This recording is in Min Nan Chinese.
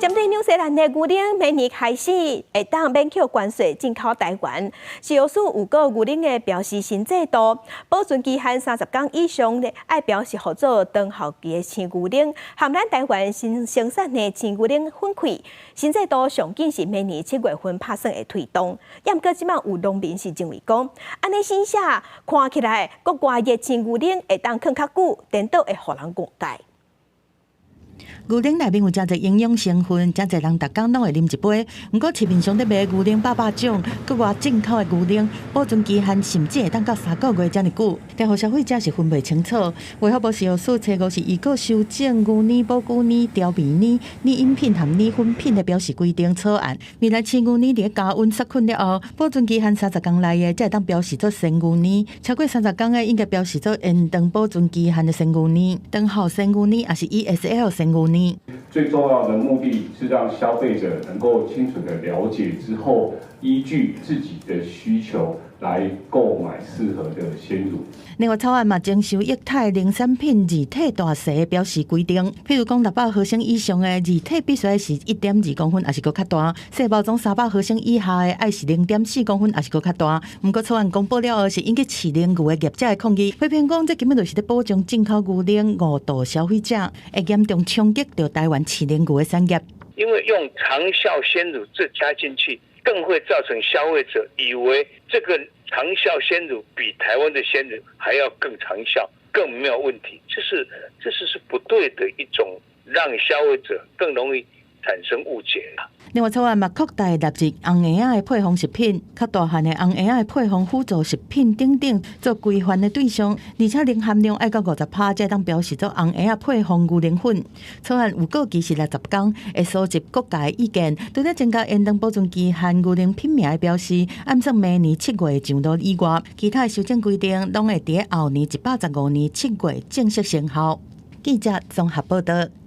針對紐西蘭的牛奶，明年開始會當免扣關稅進口臺灣。食藥署有閣牛奶的標示新制度，保存期限30工以上的愛標示予做長效期的鮮牛奶，含咱臺灣新生產的鮮牛奶粉塊。新制度上緊是明年7月份拍算會推動。毋過這馬有農民是認為講，按呢新寫看起來國外的鮮牛奶會當囥較久，顛倒會予人誤解。牛奶內面有誠濟營養成分，誠濟人逐工攏會啉一杯。毋過市面上咧賣牛奶百百種，國外進口的牛奶保存期限甚至會當到3個月遮爾久，這予消費者是分袂清楚。衛福部食藥署初五是預告修正牛奶、保久奶、調味奶、奶飲品和奶粉品的標示規定草案。未來鮮牛奶佇加溫殺菌了後，保存期限30工內的，才會當標示做鮮牛奶；超過三十工的，應該標示做延長保存期限的鮮牛奶。長效鮮牛奶抑是 ESL 鮮牛奶。最重要的目的是讓消費者能夠清楚的了解之後，依據自己的需求來購買適合的鮮乳。另外，草案嘛徵收液態奶產品字體大細標示規定，譬如講600毫升以上的字體必須是1.2公分，抑是閣較大；細包裝300毫升以下的愛是0.4公分，抑是閣較大。毋過草案公布了後，是引起飼奶牛的業者的抗議，批評講這根本就是咧保障進口牛奶誤導消費者，會嚴重衝擊著臺灣飼奶牛的產業。因為用長效鮮乳這加進去，更會造成消費者以為這個長效鮮乳比台灣的鮮乳還要更長效，更沒有問題，這是不對的一種，讓消費者更容易產生誤解。另外，草案嘛擴大納入紅嬰仔的配方食品，較大漢的紅嬰仔的配方輔助食品等等做規範的對象，而且磷含量愛到50%才當標示做紅嬰仔配方牛奶粉。草案預告期是60工，會收集各界意見，除了增加延長保存期限牛奶品名的標示，按算明年7月上路以外，其他的修正規定攏會佇後年115年7月正式生效。記者綜合報道。